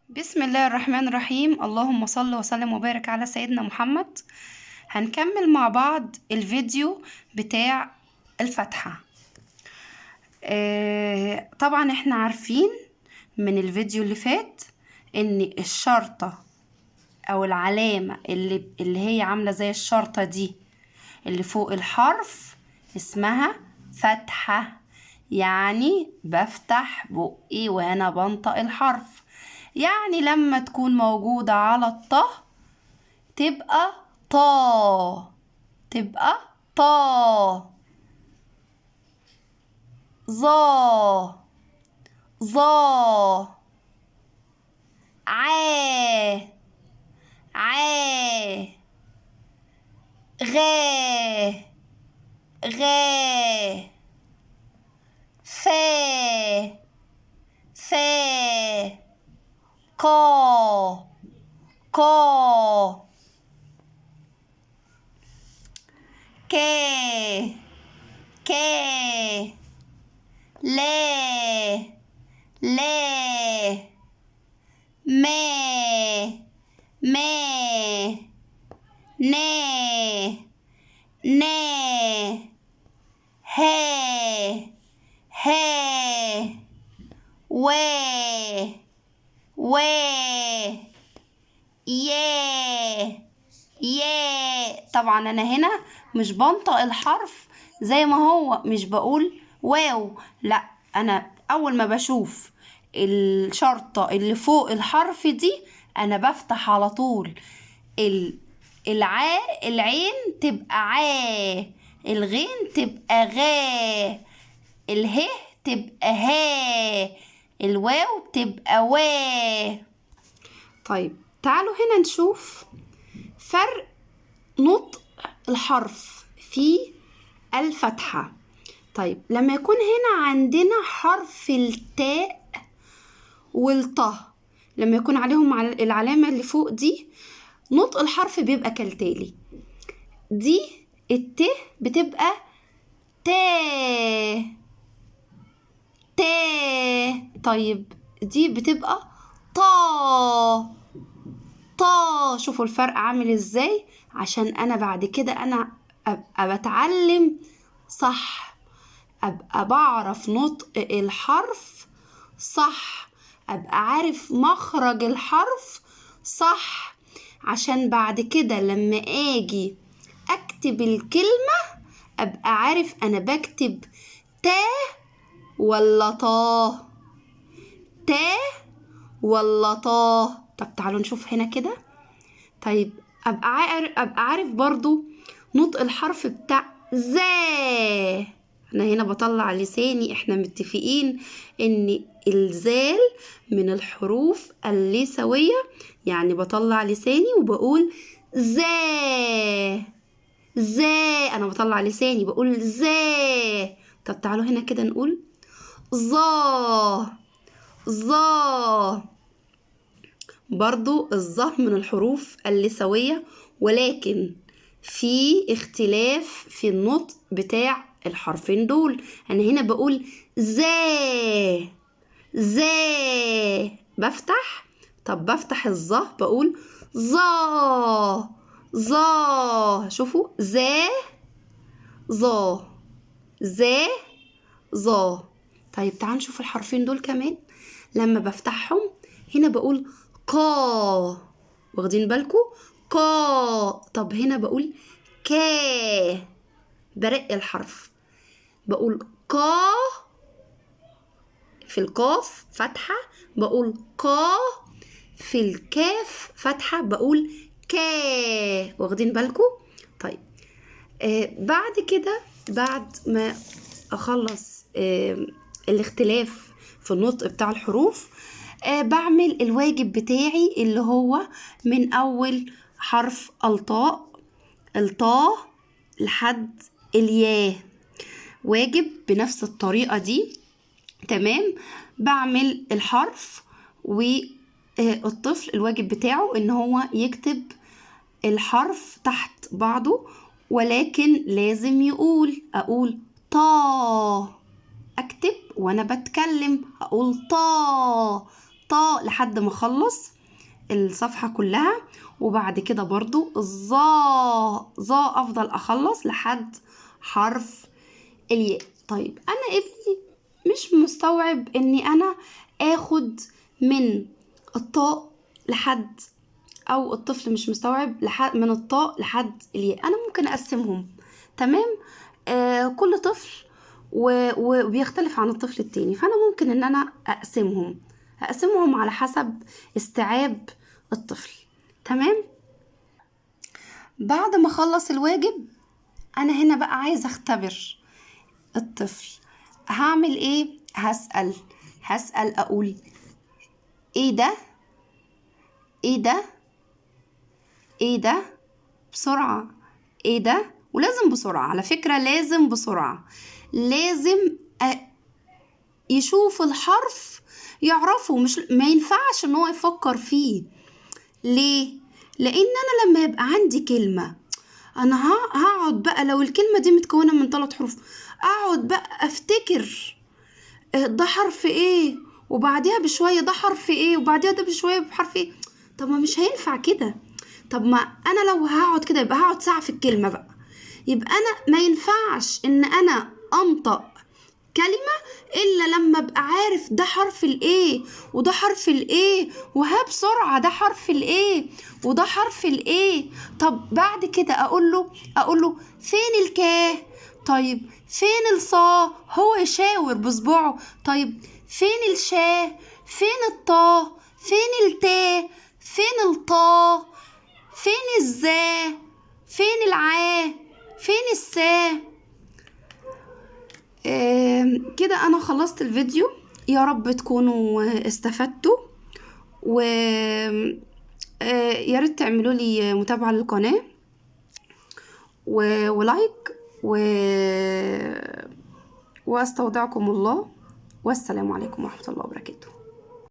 بسم الله الرحمن الرحيم. اللهم صل وسلم وبارك على سيدنا محمد. هنكمل مع بعض الفيديو بتاع الفتحة. طبعا احنا عارفين من الفيديو اللي فات ان الشرطة او العلامة اللي هي عاملة زي الشرطة دي اللي فوق الحرف اسمها فتحة، يعني بفتح بقي وانا بنطق الحرف. يعني لما تكون موجودة على الطه تبقى طا، تبقى طا، ظا، ظا، عا، عا، غا، غا، فا، فا، قا، قا، كا، كا، لا، لا، ما، ما، نا، نا، ها، ها، وا، وا، يا، يا. طبعا انا هنا مش بنطق الحرف زي ما هو، مش بقول واو، لا، انا اول ما بشوف الشرطة اللي فوق الحرف دي انا بفتح على طول. العين تبقى عا، الغين تبقى غا، اله تبقى ها، الواو تبقى وا. طيب تعالوا هنا نشوف فرق نطق الحرف في الفتحة. طيب لما يكون هنا عندنا حرف التاء والطه، لما يكون عليهم العلامة اللي فوق دي نطق الحرف بيبقى كالتالي. دي الت بتبقى تا، تا. طيب دي بتبقى طا، طا. شوفوا الفرق عامل ازاي، عشان انا بعد كده انا ابقى بتعلم صح، ابقى بعرف نطق الحرف صح، ابقى عارف مخرج الحرف صح، عشان بعد كده لما اجي اكتب الكلمة ابقى عارف انا بكتب تا ولا طا، تا ولا طا. طب تعالوا نشوف هنا كده. طيب ابقى عارف برضو نطق الحرف بتاع زا. انا هنا بطلع لساني، احنا متفقين ان الزال من الحروف اللسوية، يعني بطلع لساني وبقول زا، زا، انا بطلع لساني بقول زا. طب تعالوا هنا كده نقول ظا، ظا. برضو الظا من الحروف اللسوية، ولكن في اختلاف في النطق بتاع الحرفين دول. انا هنا بقول زا، زا، بفتح. طب بفتح الظا بقول ظا، ظا. شوفوا زا، ظا، زا، ظا. طيب تعالوا نشوف الحرفين دول كمان لما بفتحهم. هنا بقول قا، واخدين بالكم قا. طب هنا بقول كا، برق الحرف، بقول قا في القاف فتحة، بقول قا في الكاف فتحة، بقول كا، واخدين بالكم؟ طيب بعد كده، بعد ما اخلص الاختلاف في النطق بتاع الحروف، بعمل الواجب بتاعي اللي هو من اول حرف الطاء، الطاء لحد الياء، واجب بنفس الطريقة دي. تمام. بعمل الحرف والطفل الواجب بتاعه ان هو يكتب الحرف تحت بعضه، ولكن لازم يقول، اقول طا، اكتب وانا بتكلم اقول طا، طا لحد ما اخلص الصفحة كلها. وبعد كده برضو الظا، ظا افضل اخلص لحد حرف الياء. طيب انا ابني مش مستوعب اني انا اخد من الطاء لحد، او الطفل مش مستوعب لحد من الطاء لحد الياء، انا ممكن اقسمهم. تمام، كل طفل وبيختلف عن الطفل التاني، فانا ممكن ان انا اقسمهم على حسب استيعاب الطفل. تمام، بعد ما اخلص الواجب انا هنا بقى عايزه اختبر الطفل. هعمل ايه؟ هسأل اقول ايه ده، ايه ده، ايه ده، بسرعة، ايه ده. ولازم بسرعة على فكرة، لازم بسرعة، لازم يشوف الحرف يعرفه، مش ما ينفعش ان هو يفكر فيه. ليه؟ لان انا لما يبقى عندي كلمة انا هقعد بقى، لو الكلمة دي متكونة من 3 حروف اقعد بقى افتكر ده حرف ايه، وبعديها بشوية ده حرف ايه، وبعديها ده بشوية بحرف ايه. طب ما مش هينفع كده. طب ما انا لو هقعد كده يبقى هقعد ساعة في الكلمة بقى. يبقى انا ما ينفعش ان انا انطق كلمة الا لما ابقى عارف ده حرف الايه وده حرف الايه، وها بسرعة ده حرف الايه وده حرف الايه. طب بعد كده اقول له فين الكاه، طيب فين الصا، هو يشاور بصبعه، طيب فين الشاه، فين الطا، فين التاء، فين الطا، فين الزا، فين العا، فين السا. كده انا خلصت الفيديو، يا رب تكونوا استفدتوا، و يا ريت تعملوا لي متابعة للقناة ولايك واستودعكم الله، والسلام عليكم ورحمة الله وبركاته.